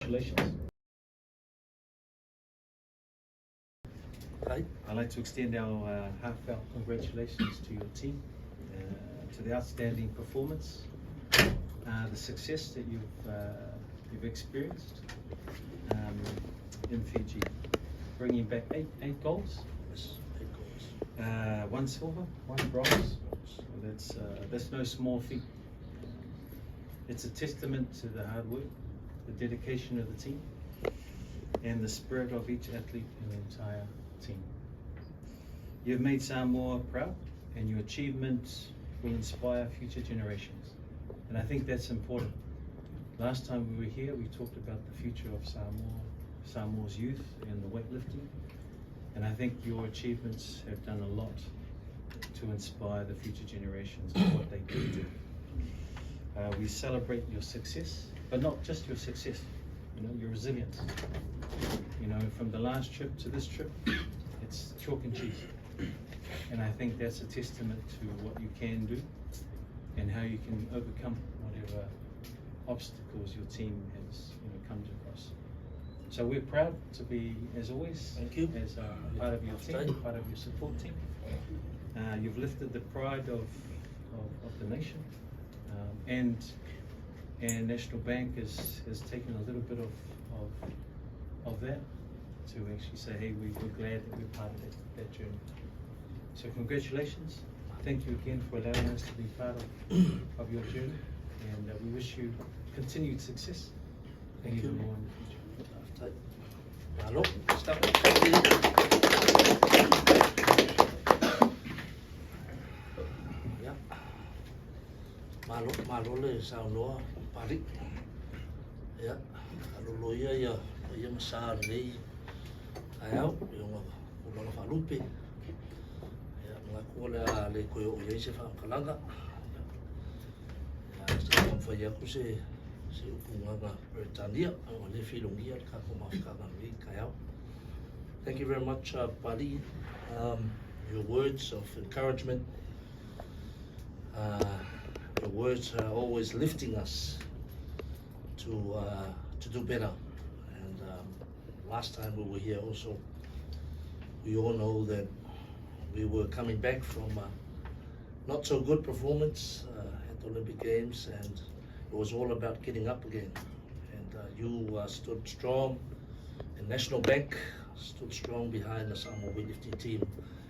Congratulations. Right. I'd like to extend our heartfelt congratulations to your team, to the outstanding performance, the success that you've experienced in Fiji, bringing back eight golds. Yes, eight golds. One silver, one bronze. Well, that's no small feat. It's a testament to the hard work, the dedication of the team, and the spirit of each athlete and the entire team. You've made Samoa proud, and your achievements will inspire future generations. And I think that's important. Last time we were here, we talked about the future of Samoa, Samoa's youth, and the weightlifting. And I think your achievements have done a lot to inspire the future generations of what they could do. We celebrate your success, but not just your success, your resilience. From the last trip to this trip, it's chalk and cheese. And I think that's a testament to what you can do and how you can overcome whatever obstacles your team has come across. So we're proud to be, as always, Thank you. as a part of your team, part of your support team. You've lifted the pride of the nation, and National Bank has taken a little bit of that to actually say, hey, we're glad that we're part of that journey. So congratulations. Thank you again for allowing us to be part of your journey, and we wish you continued success. Thank and even you. more in the future. Malo, stop. Ia. Malo, malo le saunoa Pali. Ia, alolo ia ia ia ma lenei taeao i ona tulaga faalupe. Ia, manatu o le a le toe oo i ai se faamatalaga. Ia, se taumafai atu se upu gaga Peretania, o le filogia le tatou mafutaga lenei taeao. Thank you very much, Pali. Your words of encouragement, your words are always lifting us to do better. And last time we were here also, we all know that we were coming back from a not so good performance at the Olympic Games, and it was all about getting up again. And you stood strong, and National Bank stood strong behind the Samoa weightlifting team,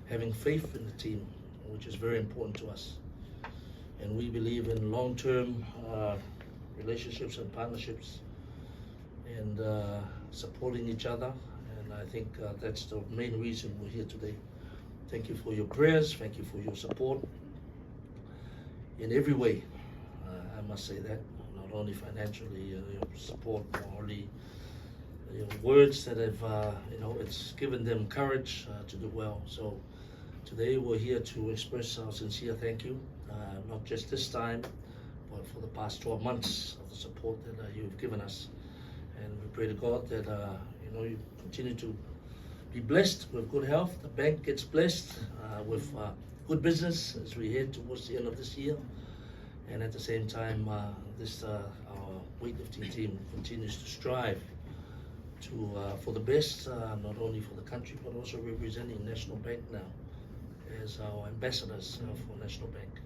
having faith in the team, which is very important to us. And we believe in long-term relationships and partnerships and supporting each other. And I think that's the main reason we're here today. Thank you for your prayers. Thank you for your support in every way. I must say that, not only financially, your support, morally, your words that have, it's given them courage to do well. So today we're here to express our sincere thank you, not just this time, but for the past 12 months of the support that you've given us. And we pray to God that you continue to be blessed with good health. The bank gets blessed with good business as we head towards the end of this year. And at the same time, this our weightlifting team continues to strive to for the best, not only for the country but also representing National Bank now as our ambassadors for National Bank.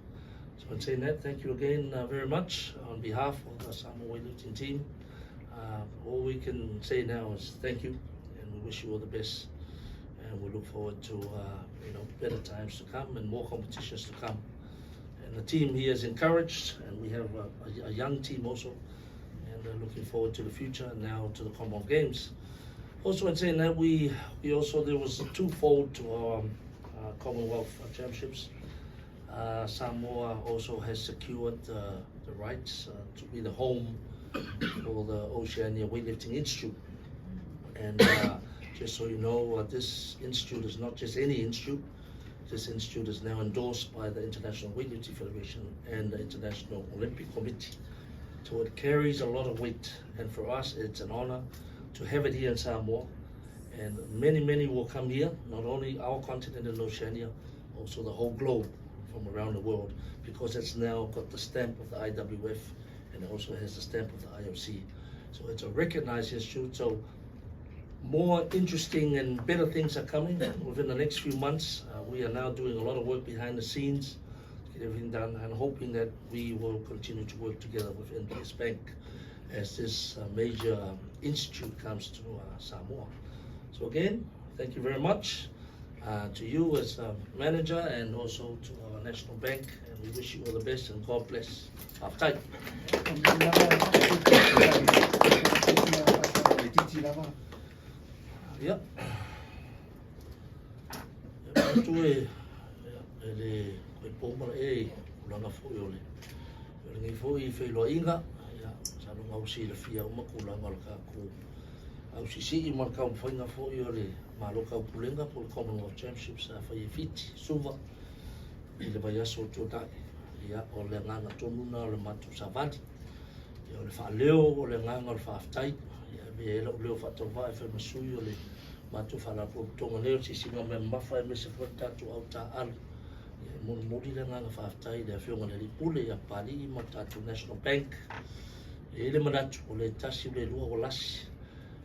So in saying that, thank you again very much on behalf of the Samoa weightlifting team. All we can say now is thank you, and we wish you all the best. And we look forward to better times to come and more competitions to come. And the team here is encouraged, and we have a young team also, and looking forward to the future and now to the Commonwealth Games. Also, in saying that, we also there was a twofold to our Commonwealth Championships. Samoa also has secured the rights to be the home for the Oceania Weightlifting Institute. And just so you know, this institute is not just any institute. This institute is now endorsed by the International Weightlifting Federation and the International Olympic Committee. So it carries a lot of weight, and for us, it's an honor to have it here in Samoa. And many, many will come here, not only our continent in Oceania, also the whole globe from around the world, because it's now got the stamp of the IWF and it also has the stamp of the IOC. So it's a recognized institute. So more interesting and better things are coming within the next few months. We are now doing a lot of work behind the scenes to get everything done and hoping that we will continue to work together with NBS Bank as this major institute comes to Samoa. So again, thank you very much to you as a manager and also to our National Bank, and we wish you all the best and God bless. Faafetai. Ia. Ia manatu e e le koe po ma e tulaga foi o le o lenei foi feiloaiga. Ia, masalo ua silafia uma tulaga o le tatou ausiisii ma le taumafaiga foi o le Malo Taupulega po o le Commonwealth Championship sa faia i Fiti, Suva i le vaiaso ua tuanai. Ia, o le agaga tonu lena o le matou savali. Ia, o le faaleo o le agaga o le faafetai. Ia, e avea ai lou leo faatauvaa e fai ma sui o le matou faalapotopotoga nei o le Siisiga Mea Mamafa aemaise foi le tatou au taaalo. Ia, e molimoli le agaga faafetai i le Afioga i le Alii Pule ia Papalii ma le tatou National Bank. E i ai le manatu, o le tasi o le lua ua lasi.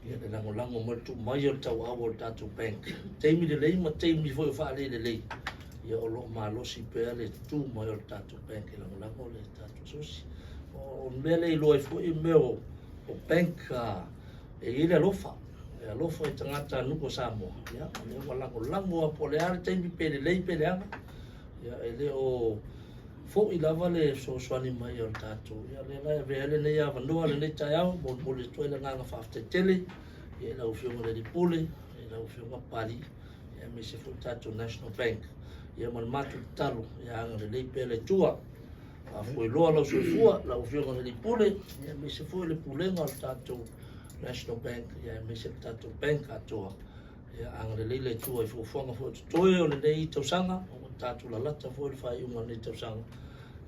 Ia, le lagolago mai le tuu mai o le tauau o le tatou bank. Taimi lelei ma taimi foi o faalelelei, ia o lo o malosi pea le tu mai o le tatou bank e lagolago le tatou sosi. O le mea lea e iloa ai foi mea o bank e i ai le alofa, e alofa i tagata nuu o Samoa. Ia, o lea ua lagolago lava po o le a le taimi pe lelei pe leaga. Ia, e le o foi lava le fesoasoani mai o le tatou. Ia, o lea la e avea ai lenei avanoa lenei taeao, molimoli atu ai le agaga faafetai tele i lau Afioga i le Alii Pule, i lau Afioga Papalii, aemaise foi le tatou National Bank. Ia ma le matou tatalo, ia agalelei pea le Atua. Faafuailoa lau soifua, lau Afioga i le Alii Pule, aemaise foi le pulega o le tatou National Bank, aemaise le tatou bank atoa. Ia agalelei le Atua i fuafuaga foi o totoe o lenei tausaga, ua tatou lalata foi le faaiuga o lenei tausaga.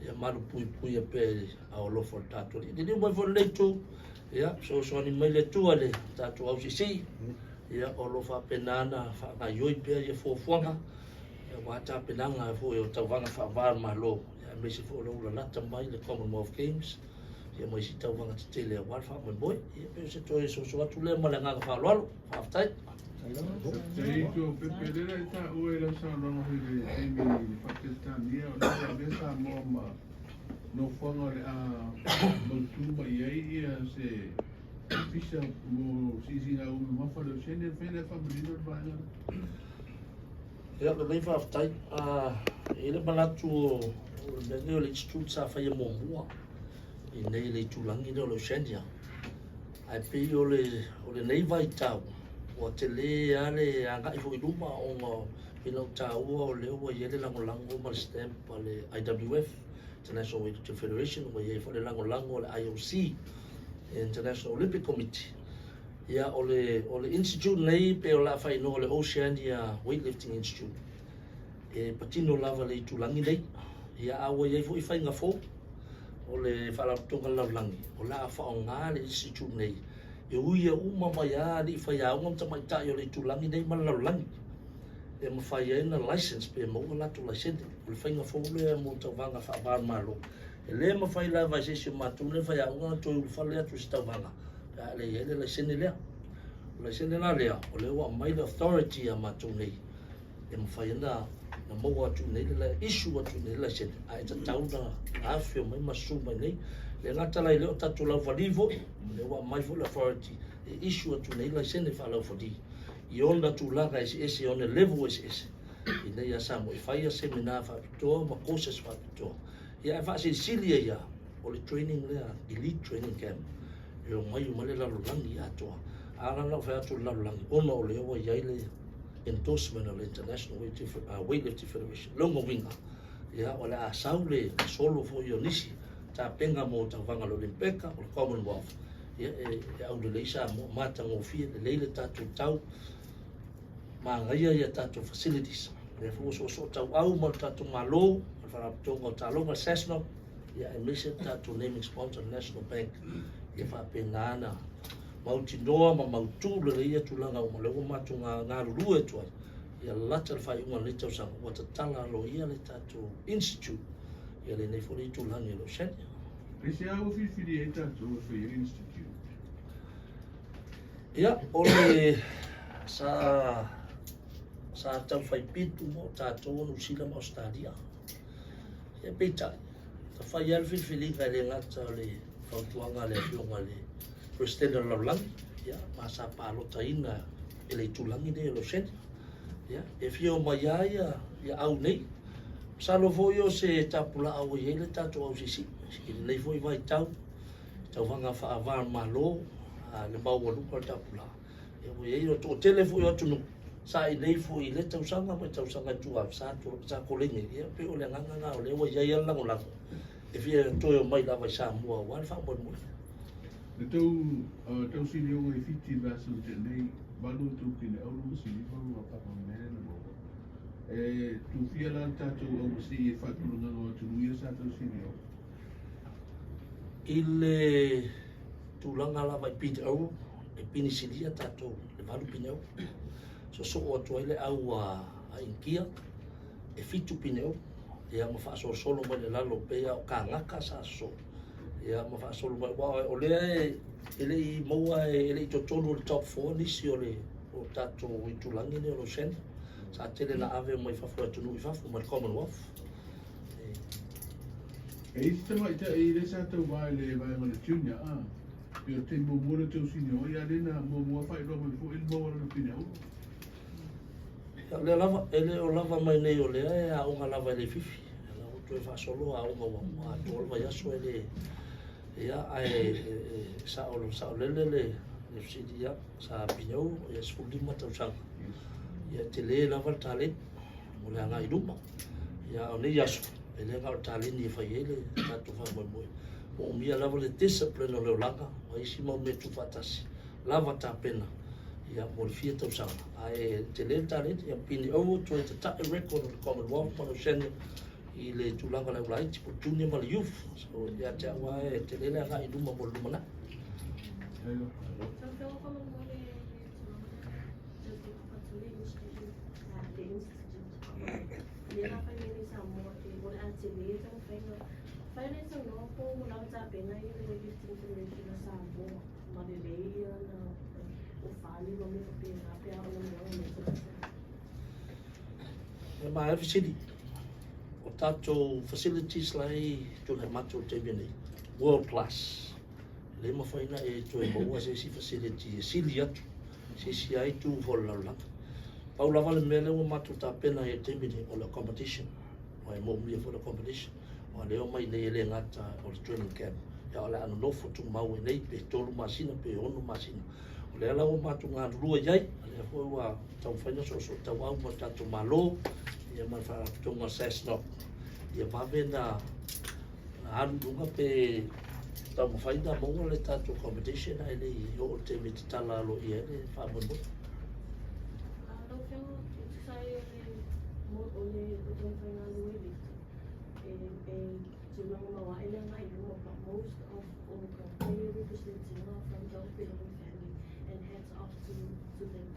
Ia malu puipuia pea i aoalofa o le tatou Alii. Liliu mai foi lenei itu, ia fesoasoani mai le Atua i le tatou ausiisii, ia o lo o faapena ona faagaoioi pea ia fuafuaga, aua tapenaga foi o tauvaga faava-o-Malo, aemaise foi o lo o lalata mai le Commonwealth Games, ia ma isi tauvaga tetele aua le faamoemoe. Ia pei o se toe soso atu lea ma le agaga faaaloalo. Faafetai. Faafetai Tuaopepe, lea la i taua i lau saunoaga foi i le taimi i le Faa-Peretania o lea ua avea Samoa ma nofoaga o le a mautu mai i ai ia se ofisa mo siisiiga ua mamafa le Oceania. E mafai ona e faamanino le vaega lea? Ia, lelei faafetai. E i ai le manatu o le mea lenei o le institute sa faia muamua i inei i le itulagi lea o le Oceania. Ae pei o le o lenei vaitau ua tele lava le agai foi i luma ona pei ona ou taua o lea ua i ai le lagolago ma le stamp a le IWF, International Weightlifting Federation, ua i ai foi le lagolago a le IOC, International Olympic Committee. Ia, o le o le institute nei pei o le a faaigoa o le Oceania Weightlifting Institute. E patino lava i le itulagi nei. Ia, a ua i ai foi faiga fou o le Faalapotopotoga o le Lalolagi, o le a faaaoga le institute nei e uia uma mai lava alii faiaoga ma tamaitai o le itulagi nei ma le lalolagi e mafai ai ona license pe maua latou laisene. O le faiga fou lea mo tauvaga faava-o-Malo. E le mafai lava e se isi o matou nei faiaoga ona toe ulufale atu i se tauvaga pe a le i ai le laisene lea. O le laisene la lea, o lea ua aumai le authority ia matou nei e mafai ona na maua atu i inei le issue atu i inei le laisene, ae tatau ona afifio mai ma susu mai nei. E le gata la i lea o tatou laufali foi, o lea ua aumai foi le authority e issue atu i inei laisene faalaufali i ona tulaga eseese, i ona level eseese ina ia Samoa e fai seminar faapitoa ma courses faapitoa. Ia ae faasilisili ai lava, o le training lea, elite training camp, e omai uma le lalolagi atoa. A la ona ou fai atu o le lalolagi, ona o lea ua i ai le endorsement a le International Weightlifting Federation. Lona uiga, ia, o le a sau le solo foi o nisi tapena mo tauvaga o le Olympeka, o le Commonwealth, ia, e aulelei Samoa, matagofie, lelei le tatou tau, manaia ia tatou facilities. O lea foi ua soosoo tauau ma le tatou Malo, ma le Faalapotopotoga o Taaloga, le SASNOC, ia aemaise le tatou naming sponsor, le National Bank, ia faapena ona mautinoa ma mautu lelei ia tulaga uma. O lea ua matou galulue atu ai, ia lalata le faaiuga o lenei tausaga, ua tatala aloaia le tatou institute ia lenei foi itulagi o le Oceania. Aisea ua filifili ai tatou e fai ai le institute? Ia, o le sa sa taufaipitu mo tatou o Niu Sila ma Ausetalia. Ia peitai, na fai lava le filifiliga e le gata o le fautuaga a le Afioga i le Peresetene o le Lalolagi, ia, ma sa palotaina e le itulagi lenei o le Oceania. Ia, e fia omai lava ia, ia au nei. Masalo foi o se tapulaa ua i ai le tatou ausiisii i lenei foi vaitau, tauvaga faava-o-Malo, le maualuga o le tapulaa. Ia ua i ai, o le toatele foi o atunuu sa i inei foi i lea tausaga ma tausaga i tua atu, sa koleni. Ia pei o le agaga lena o lea ua i ai lava le lagolago e fia toe omai lava i Samoa aua le faamoemoe. Le tou tausilioga i Fiti i le vaiaso na tea nei, 8 o tou pine auro ma siliva ma papa mea na maua. E tufia la le tatou aumasii i le faatulagaga o atunuu ia sa tausilioga? I le tulaga lava i pine auro, e pine silia tatou i le 8 pine auro. Sosoo atu ai le au a Initia e 7 pine auro, ia ma faasolosolo mai le lalo pei lava o Kanaka sa sosoo, ia ma faasolo mai, aua o lea e le i maua, e le i totonu o le top 4 nisi o le o tatou itulagi nei o le Oceania. Sa tele na ave mai fafo e atunuu i fafo mai le Commonwealth. E i ai si tamaitai lea sa tauva i le vaega o le junior a, pei o le taimi muamua lea o tausilioga, ia lea na muamua faailoa mai foi le maua o lana pine auro. Ia, o lea lava, e le o lava mai nei o lea e aoga lava i le fifi. O la ua toe faasolo aoga ua atoa le vaiaso e le... Ia, ae sao, saolele le fesili, ia, sa pine auro, ia 15 tausaga. Ia, tele lava le taleni mo le agai i luma. Ia, o nei aso, e le na o le taleni e fai ai le tatou faamoemoe. Moomia lava le discipline o le olaga ma isi mau mea tuufaatasi lava tapena ia mo le fia tausaga. Ae tele le taleni, ia pine auro toe tata'i record o le Commonwealth ma le Oceania i le tulaga o le aulaiti po o le junior ma le youth. So, ia te au lava e tele le agai i luma mo le lumanai. E maea le fesili, o tatou facilities la e i Tuanaimato i le taimi nei, world class. E le mafai ona e toe maua se isi facility e sili atu se isi lava itu foi o le lalolagi. Pau lava le mea lea ua matou tapena ai i le taimi nei, o le accommodation. Aua e moomia foi le accommodation. Aua o lea e omai nei e le gata o le training camp, a o le a nonofo tumau ai nei pe 3 masina pe 6 masina. O lea la ua matou galulue i ai, o lea foi ua taumafai ona soosootauau ma le tatou Malo ia ma le Faalapotopotoga o le SASNOC ia vave na alu i luga pe taumafai na maua le tatou accommodation ae le i oo i le taimi e tatala aloaia ai le faamoemoe. Lau Afioga, e tusa ai o le taumafaiga a le e tulaga mauae le agai i luma, but most of all the player representing are from the Opening family and hats off to them.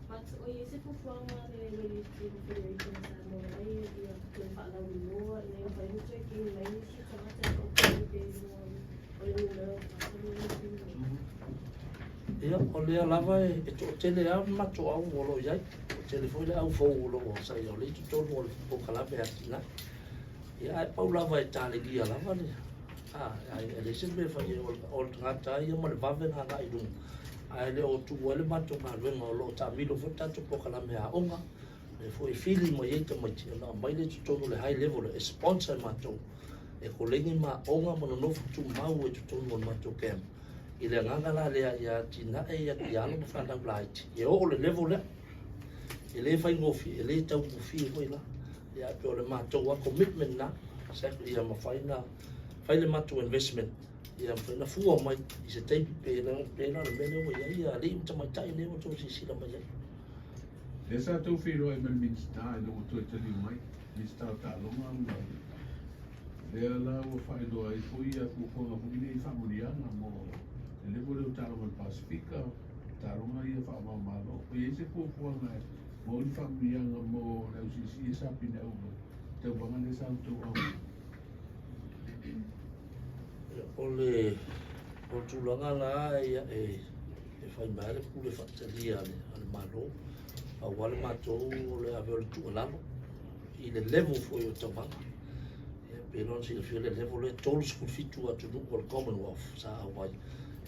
But o i ai se fuafuaga a le Weightlifting Federation o Samoa ai ia toe faalauiloa ina ia mafai ona toe kini mai nisi tagata e toatele pe i luga o le numera o tagata lea. Ia, o lea lava e toatele lava matou au o lo o i ai. Toatele foi le au fou o lo o sa i ai, o lea i totonu o le polokalame atinae. Ia, ae pau lava e talegia lava le, a, e leai se mea e fai ai, o le tagata lava ia ma le vave ona agai i luga. Ae le o tuua ai le matou galuega, o lo o taamilo foi le tatou polokalame aoga, lea foi e fili mai ai tamaiti, ona aumai lea i totonu o le high level e sponsor e matou, e koleni ma aoga ma nonofo tumau ai i totonu o le matou camp. I le agaga la lea ia atinae ia alo ma fanau laiti, ia oo i le level lea. E le faigofie, e le taugofie foi la. Ia ae pei o le matou lava commitment lena, ia mafai ona fai le matou investment, ia mafai ona fua mai i se taimi pe la o le mea lea ua i ai alii ma tamaitai lea ua outou silasila mai ai. Lea sa outou feiloai ma le Minisita ina ua toe taliu mai, Minisita o Taaloga ma lea la ua faailoa ai foi ia fuafuaga foi nei i faamanuiaga mo le level lea o taaloga o le Pasefika, taaloga ia faava-o-Malo. O i ai se fuafuaga e maua ni faamanuiaga mo le ausiisii e sa pine auro i tauvaga lea sa outou auai? O le tulaga la ia e E fai mai ai le pule faatalia a le Malo, pau lava le matou o le ave o le tuualalo i le level foi o tauvaga. Ia pei ona silafia le level lea, e 37 atunuu o le Commonwealth sa auai.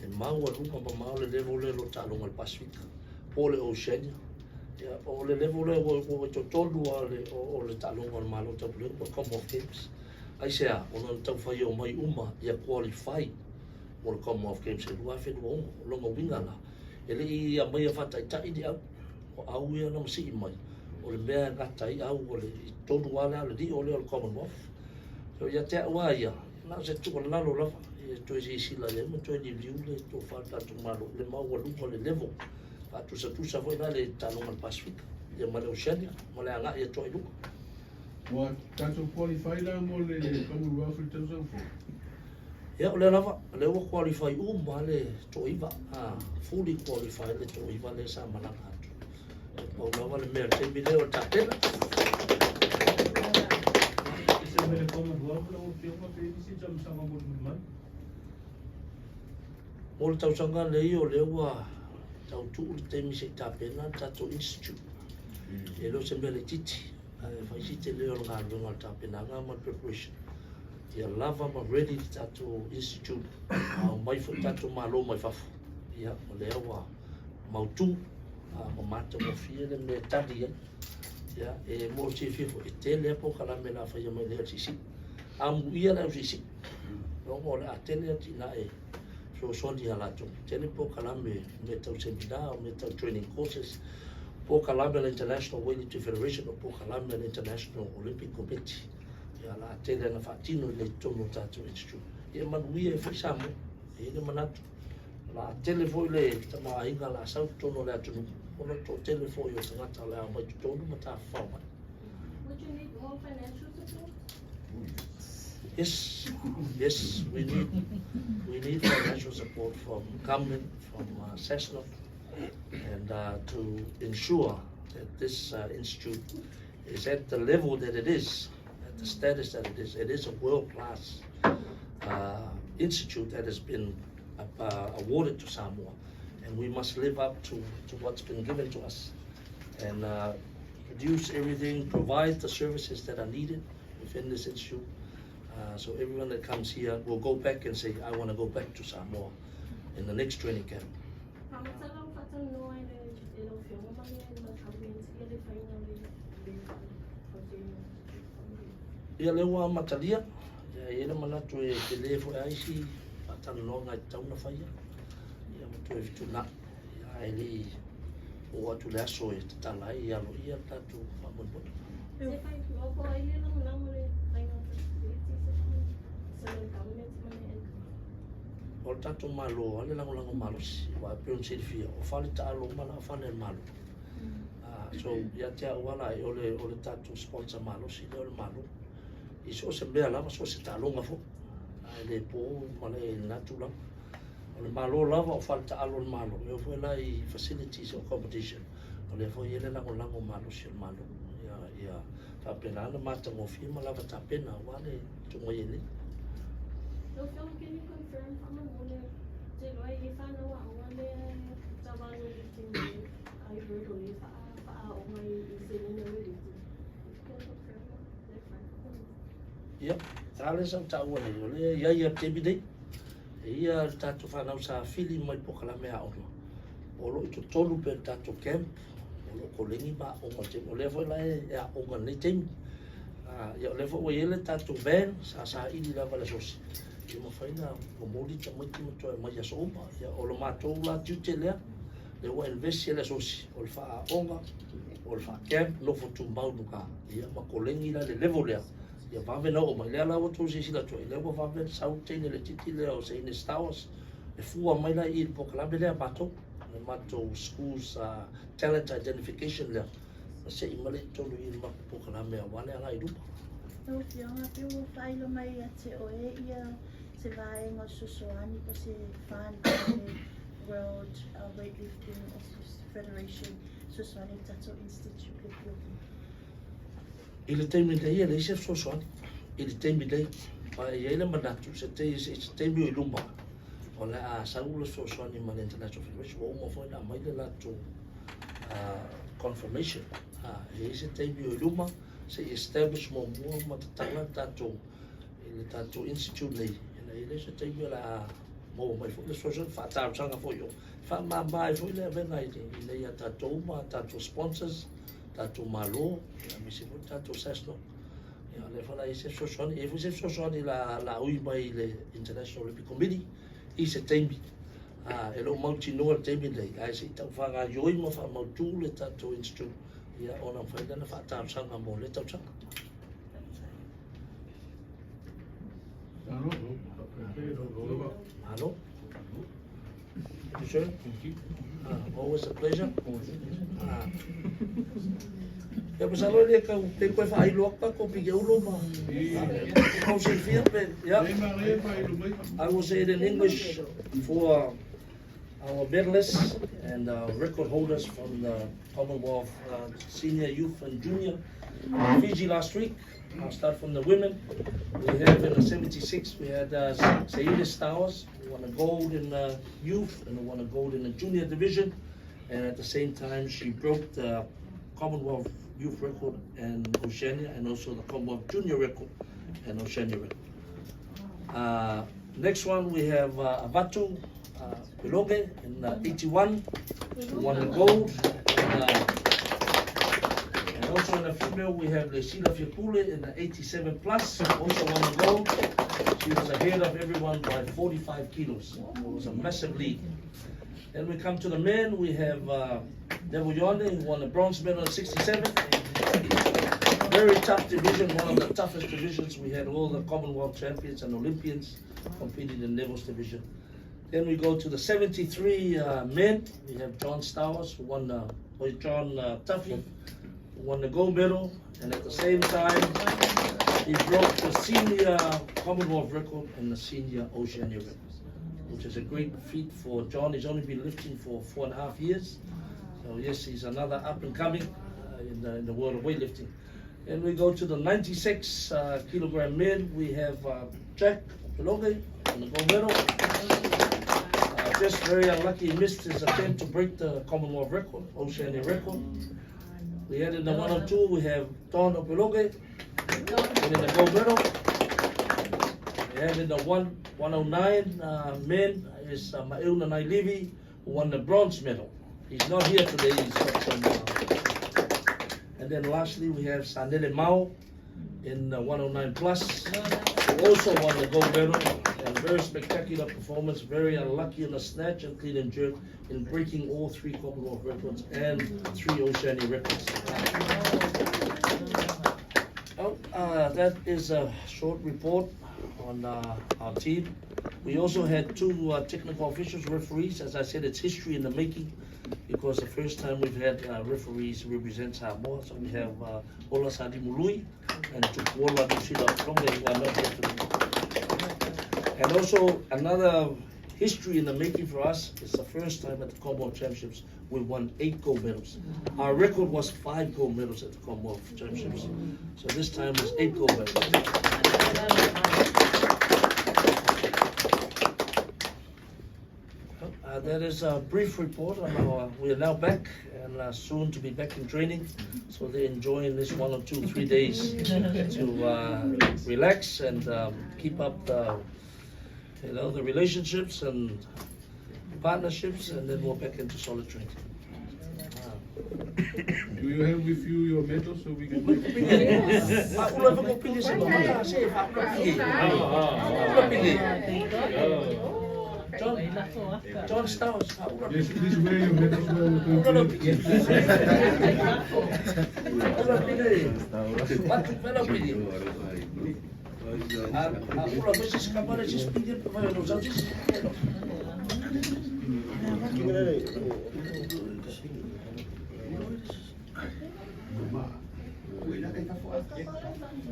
E maualuga mamao le level lea i lo taaloga a le Pasefika po o le Oceania. Ia, o le level lea ua i totonu lava o le taaloga o le Malo o Taupulega po o le Commonwealth Games. Aisea? Ona na taufai omai uma ia qualify mo le Commonwealth Games i le 2026. O lona uiga la, e le i aumaia faataitai ni au, o au ia na masii mai, o le mea e gata ai au o le i totonu lava lea o le lio lea o le Commonwealth. So ia te au lava ia, na o se tuualalo lava, ia toe silasila i ai ma toe liuliu le tofa a le tatou Malo i le maualuga o le level, faatusatusa foi la le taaloga a le Pasefika ia ma le Oceania ma le agai atu ai i luga. Ua tatou qualify la mo le Commonwealth i le tausaga fou? Ia, o lea lava, o lea ua qualify uma le toaiva, fully qualify le toaiva lea sa malaga atu. E pau lava le mea o le taimi lea o le tapena. E se mea le Commonwealth lau Afioga pe i ai nisi talosaga mulimuli mai? Mo le tausaga lenei o lea ua tautuu le taimi se i tapena le tatou institute. E le o se mea laitiiti, ae fai si tele o le galuega o le tapenaga ma le preparation. Ia lava ma ready le tatou institute, a omai foi tatou malo mai fafo, ia o lea ua mautu ma matagofie le mea e tali ai. Ia, e mo le silafia foi, e tele lava polokalame o le a faia mai le LCC. Amuia le LCC, ona o le a tele atinae fesoasoani ia latou. Tele polokalame, mea tau seminar, mea tau training courses, polokalame a le International Weightlifting Federation, o polokalame a le International Olympic Committee. Ia, o le a tele ona faatino i totonu o tatou institute. Ia manuia ai foi Samoa. E i ai le manatu, o le a tele foi le tamaoaiga o le a sau i totonu o le atunuu, ona o le toatele foi o tagata o le a omai i totonu ma tafafao mai. Would you need more financial support? Yes, we need financial support from government, from SASNOF, and to ensure that this institute is at the level that it is, at the status that it is. It is a world-class institute that has been awarded to Samoa, and we must live up to what's been given to us, and produce everything, provide the services that are needed within this institute. So everyone that comes here will go back and say, I want to go back to Samoa in the next training camp. Faamatala o faatalanoa e le e lau Afioga ma le ma le government ia le faiga o le fausiaina. Ia lea ua amatalia, ia e i ai le manatu e tele foi ai isi faatalanoaga e tatau ona faia, ia ma toe fetuunai, ia ae le i oo atu le aso e tatala ai ia aloaia le tatou faamoemoe. Se fai po ai le lagolago le faiga o facilities se le government ma le NPF. O le tatou Malo a le lagolago malosi, aua e pei ona silafia, o fale taalo uma la o fale a le Malo. So ia te au ala o le tatou sponsor malosi lea o le Malo. I so o se mea lava, so o se taaloga foi. Ae le po ma le lena tulaga. O le Malo lava o fale taalo o le Malo. E oo foi la i facilities o competition. O lea foi e le lagolago malosi o le Malo. Ia faapena ona matagofie ma lava tapena aua le tonga i nei. Lau Afioga, can you confirm faamolemole te iloa e i ai fanau aoga lea tauvalu weightlifting I heard o lea faaaoga i seleni o weightlifting. Can you confirm clarify faamolemole? Ia, ta le sau taua nei, o lea ia ia taimi nei. E ia le tatou fanau sa fili mai polokalame aoga. O loo i totonu pe le tatou camp, o loo koleni ma aoga le taimi. O lea foi la e aoga nei taimi. Ia o lea foi ua i ai le tatou van, sa saili lava le asosi. Ia mafai na momoli tamaiti ma toe mai aso uma. Ia o le matou la tiute lea, lea ua invest le asosi, o le faaaoga, o le faa-camp, nofo tumau luga. Ia ma koleni la le level lea. Ia vave na oo mai. Lea la ua tou silasila atu ai, lea ua vave sau teine le titi lea o Seine Stowers. E fua mai la i le polokalame lea matou. Le matou schools talent identification lea. Na sei mai le i tonu i le matou polokalame aua le agai i luma. Lau Afioga, pe ua faailoa mai ia te oe ia se vaega o fesoasoani po se fund le World Weightlifting Federation fesoasoani i le tatou institute le Afioga. I le taimi nei e leai se fesoasoani. I le taimi nei. Ma e i ai le manatu se taimi o i luma. O O le a sau le fesoasoani ma le International Federation ua uma foi ona aumai le latou confirmation. E i ai se taimi o i luma se i establish muamua ma tatala le tatou i le tatou institute nei, ina ia leai se taimi o le a maua mai foi le fesoasoani, faatalosaga foi i o, e faamama ai foi le avega i inei ia tatou ma tatou sponsors, tatou Malo, aemaise foi le tatou SASNOC. Ia, o lea foi o le a i ai se fesoasoani, e i ai foi se fesoasoani o le a ui mai i le International Olympic Committee i se taimi. E le o mautinoa le taimi lenei, ae se i tau faagaoioi ma faamautu le tatou institute, ia, ona mafai lea ona faatalosaga mo lea tausaga. Malo. Malo. Thank you, sir. Thank you. Always a pleasure. Ia masalo e le tau pe koe faailo atu tatou pige ulo ma kau silafia pe yeah. I will say it in English for our medalists and record holders from the Commonwealth Senior, Youth and Junior Fiji last week. I'll start from the women. We have in the 76, we had Saida Stowers, who won a gold in the youth and who won a gold in the junior division. And at the same time, she broke the Commonwealth Youth record in Oceania and also the Commonwealth Junior record and Oceania record. Next one, we have Avatu Opeloge in 81, who won the gold. And also in the female, we have Lesila Fiapule in the 87 plus, also won the gold. She was ahead of everyone by 45 kilos. It was a massive lead. Then we come to the men, we have Neville Yonde, who won the bronze medal at 67. Very tough division, one of the toughest divisions. We had all the Commonwealth champions and Olympians competing in Neville's division. Then we go to the 73 men. We have John Stowers, who won the, or John Tuffy, who won the gold medal. And at the same time, he broke the senior Commonwealth record and the senior Oceania record, which is a great feat for John. He's only been lifting for 4.5 years. So yes, he's another up and coming in the world of weightlifting. Then we go to the 96 kilogram men. We have Jack Opeloge on the gold medal. Just very unlucky, he missed his attempt to break the Commonwealth record, Oceania record. We had in the 102, we have Don Opeloge winning the gold medal. We have in the 109 men is Maeuna Nailivi, who won the bronze medal. He's not here today, he's got some. And then lastly, we have Sanele Mao in the 109 plus, who also won the gold medal. And very spectacular performance, very unlucky in the snatch and clean and jerk in breaking all 3 Commonwealth records and 3 Oceania records. Oh, that is a short report on our team. We also had 2 technical officials, referees. As I said, it's history in the making because the first time we've had referees represent Samoa. So we have Ola Sadi Mului and Tupuola Tusila Opeloge, who are not here today. And also another history in the making for us. It's the first time at the Commonwealth Championships we won 8 gold medals. Our record was 5 gold medals at the Commonwealth Championships. So this time was 8 gold medals. That is a brief report on our, we are now back and soon to be back in training. So they're enjoying this 1 or 2, 3 days to relax and keep up the relationships and partnerships, and then we're back into solid training. Do you have with you your medal so we can Yes. John Stowers. Yes, please wear your medals while we're going to.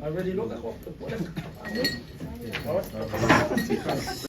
I already look at. All right.